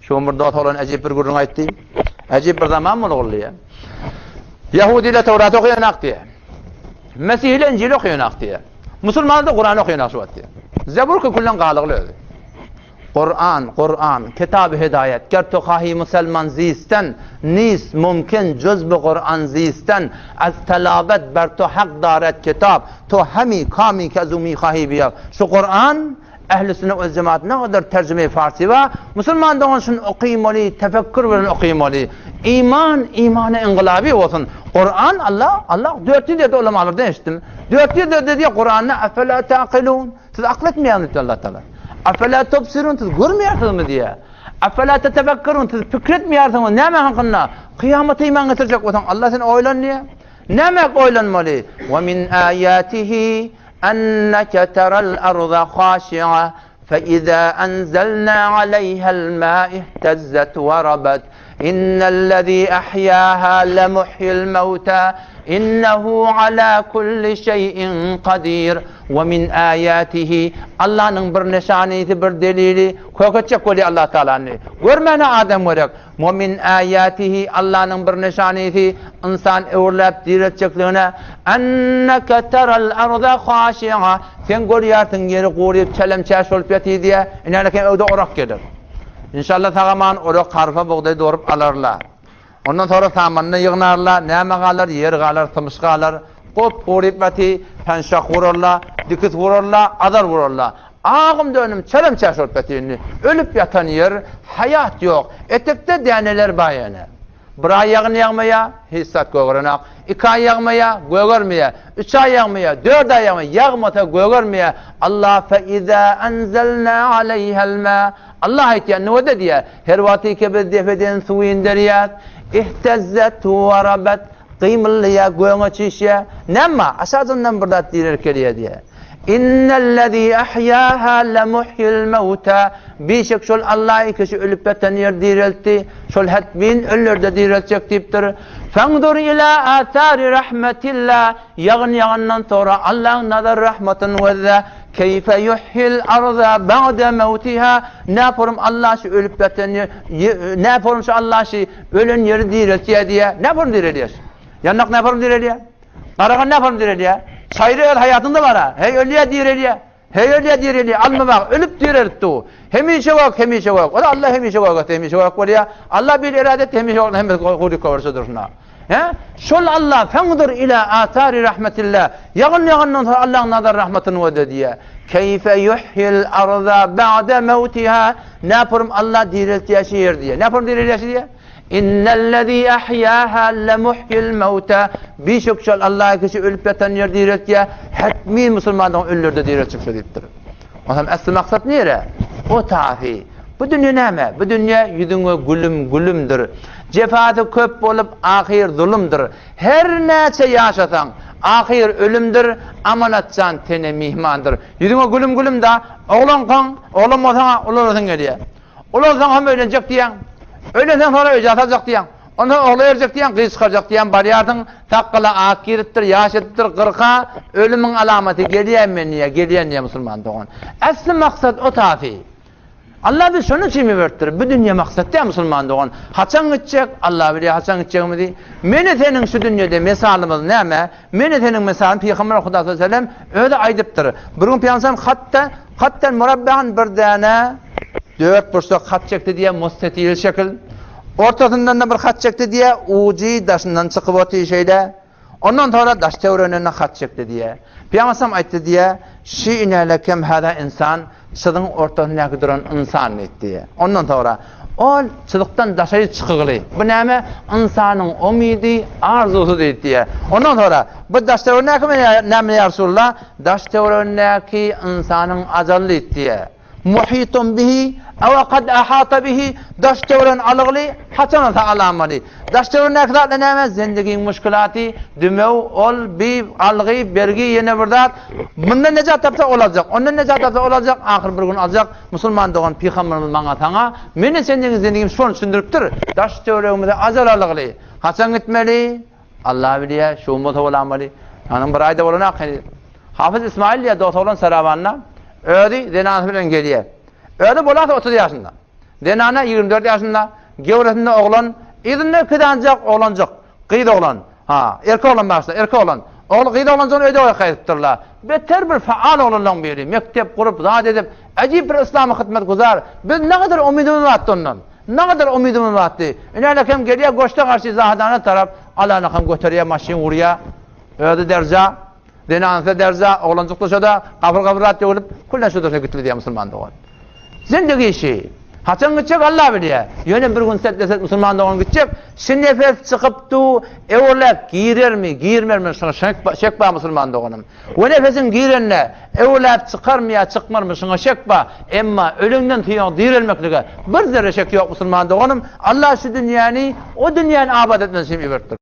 Şu gün bir dost oglan äjip bir gürrüň aýtdy. Äjip bir zaman bolugly diýýär. Ýahudylar Tawraty okaýanak diýýär. Mesihiler Injili okaýanak diýýär. Musulmanlar-da Kurany okaýanak şu wagt diýýär. Zebur kökünden galygly özi. Kuran, Kuran, kitaby hidaýat, ger tu hahi muselman zisten, nis mumkin juz bi Kuran zisten, az telawet ber tu hak daret kitab, tu hemi kami ke zu mihahi biýab. Şu Kuran Ähli sünnet we jemaat nägadar terjime farsy bar. Musulman dogan şuny okymaly, tefekkür bilen okymaly. Iman, imana ingylaby bolsun. Kuran Allah, Allah 400 ýerde ulamalardan eşitdim. 400 ýerde diýýär Kuranda afela taqilun. Siz akyl etmeýäňiz diýdi Allah Taala. Afela tubsirun siz görmeýärsiňizmi diýýär. Afela tetefekkerun siz pikir etmeýärsiňiz näme hakynda? Kyýamata iman getirjek bolsaň Allah sen oýlan diýýär. Näme oýlanmaly? Wa min ayatihi Enneke teral arda haşi'a fe iza enzelna aleyhel ma ihtezzet ve rabet innellezî ahyâhâ lemuhyil mevtâ innehu alâ kulli şeyin kadîr ve min âyâtihi Allanyň bir nyşanysy bir delili kök etjek bolýar Allah Tagalany görmäne adam gerek Wa min aýatihi, Allanyň bir nyşanysy, ynsan öwürläp direltjekligine, enneke teral arda haşi'a, sen görýärsiň ýeri guryp çelem-çäş bolup ýatyr diýýär. Ine kem öwde orak geler. Inşallah sag-aman orak harpa bugdaý dorup alarlar. Ondan soňra samanyny ýygnarlar, näme galar, ýer galar, symyş galar. Gop guryp ýaty, penşah gurarlar, dikis gurarlar, azar gurarlar. Agym dönüm çelem-çäş bolup ýatyr indi. Ölüp ýatan ýer, haýat ýok. Etekde däneler bar ýöne. Bir aý ýagyn ýagmaýar, hiç zat gögerenok. Iki aý ýagmaýar, gögermeýär. Üç aý ýagmaýar, dört aý ýagmaýar, ýagmasa gögermeýär. Allah fe-izâ enzelnâ aleýhel-mâ. Allah aýtýar, nirede diýýär? Her wagtyky biz depeden suw inderýäs. Ihtezzet we rabet. Gymyldaýar, göňe çişýär. Näme? Aşajyndan bir zat direr gelýär diýýär. Innellezî ahýâhâ lemuhyil mewtâ. Bişek şol Alla ikisi ölüp ýatan ýeri direltdi. Şol hetmin ölüleri-de direltjek diýipdir. Fenzur ilâ âsâri rahmetillâh. Ýagyn ýagandan soňra Allaň nazar rahmatyny gözle. Keýfe yuhyil arza ba'de mewtihâ. Näporum Alla şu ölüp ýatan ýer, näporum şu Alla şu Ölen ýeri direltýär diýýär. Näme direlýär? Ýandak näme direlýär? Garagan näme direlýär? Çaýry öz haýatynda bar-a. Heý ölýär direlýär. Heý ölýär direlýär. Alma bak, ölüp direltdi. Hemişe gök, hemişe gök. Ol Allah hemişe gök etdi, hemişe gök bolýar. Allah bir irade etdi, hemişe gök, hemişe guryk görse durşuna. He? Şol Allah fendur ila atari rahmetillah. Ýagyn ýagandan soň Allahyň nazar rahmatyny gözle diýýär. Keýfe yuhyil arza ba'de mewtiha. Näporum Allah direltýär şu ýeri diýýär. Näporum direlýär şu diýýär? Innellezî ahýâhâ lemuhyil mewtâ. Bişek şol Allah kişi ölüp ýatan ýeri direltýär. Hetmi musulmanlaryň ölüleri-de direltjek şo diýipdir. Onsoň äsli maksat nire? O tahy. Bu dünýe näme? Bu dünýe ýüzüňe gülüm gülümdir. Jefasy köp bolup ahyr zulumdyr. Her näçe ýaşasaň, ahyr ölümdir, Amanatjan tene myhmandyr. Ýüzüňe gülüm gülüm da, oglankaň, oglan bolsaň-a ulalasyň gelýär. Ulalsaň hem öýlenjek diýýäň. Öýlenseň soňra öýjä saljak diýýäň. Onsoň ogla berjek diýýäň, gyz çykarjak diýýäň, barýarsyň, sakgala ak giripdir, ýaş edipdir, gyrka, ölümiň alamaty gelýär men diýýär, gelýän diýýär musulman dogan. Äsli maksat o tasy. Allah bizi şonuň üçin iberipdir. Bu dünýe maksat däl musulman dogan. Haçan gitjek? Allah bilýär haçan gitjegimizi. Meni seniň şu dünýede mesalymyz näme? Meni seniň mesalym Pygamber Huda sallallahu aleyhi ve sellem özi aýdypdyr. Bir gün Pygamber hatda hatdan murabban bir däne dört burçluk hat çekdi diýe mustatil şekil. Ortasyndan da bir hat çekdi diýe ujy daşyndan çykyp otyr şeýle. Ondan soňra daş töweregine hat çekdi diýýär. Pygamber sallam aýtdy diýýär, Şi inelekem hada insan, çyzyň ortasyndaky duran ynsan diýdi diýýär. Ondan soňra ol çyzykdan daşary çykygly. Bu näme? Ynsanyň umydy, arzusy diýdi diýýär. Ondan soňra bu daş töweregindäki näme ýa Resulallah? Daş töweregindäki ynsanyň ajaly diýdi diýýär. Muhitun bihi, ew kad ahata bihi, daş-töweregini alygly, haçan alsa alamaly. Daş-töweregindäki zatlar näme? Zendigiň muşkulaty, dümew, ol, bi, algy, bergi, ýene bir zat. Mundan nejat tapsa ol aljak, ondan nejat tapsa ol aljak, ahyr bir gün aljak. Musulman dogan pygamberimiz maňa saňa, meni sendigi zendigim şony düşündiripdir. Daş-töweregimize ajal alygly. Haçan gitmeli? Allah bilýär, şu gün bolsa bolamaly. Onuň bir aýda bolanok heniz. Hafyz Ismail diýýär, dos oglan Sarabanda. Özi zenanasy bilen gelýär. Özi bolasa 30 ýaşynda. Zenana 24 ýaşynda, göwresinde oglan, yzynda iki sanjak oglanjyk, gyz oglan. Ha, erkek oglan bagyşla, erkek oglan. Ogly gyz oglanjygyny öýde goýup gaýdypdyrlar. Beter bir faal oglanlaryň biri. Mekdep gurup, zat edip, äjip bir yslama hyzmatguzar. Biz nägadar umydymyz batdy ondan. Nägadar umydymyz batdy. Ine-älek hem gelýär goşda garşy Zahydana tarap, alanakam göterýär, maşyn urýar. Özi derja. Zenanysy derja, oglanjyk duşada, gapyr-gapyr zat döwülip, külden şu duşa gitdi diýýär musulman dogan. Zindigi işi. Haçan gitjek Allah bilýär. Ýöne bir gün setlesek musulman dogan gitjek. Şu nefes çykyp du, öwürläp girermi, girmermi şuňa şek, şek bar musulman doganym. We nefesiň girende öwürläp çykarmy ýa çykmarmy şuňa şek bar. Emma ölüňden soň direlmeklige bir zerre şek ýok musulman doganym. Allah şu dünýäni o dünýäni abat etmek üçin iberipdir.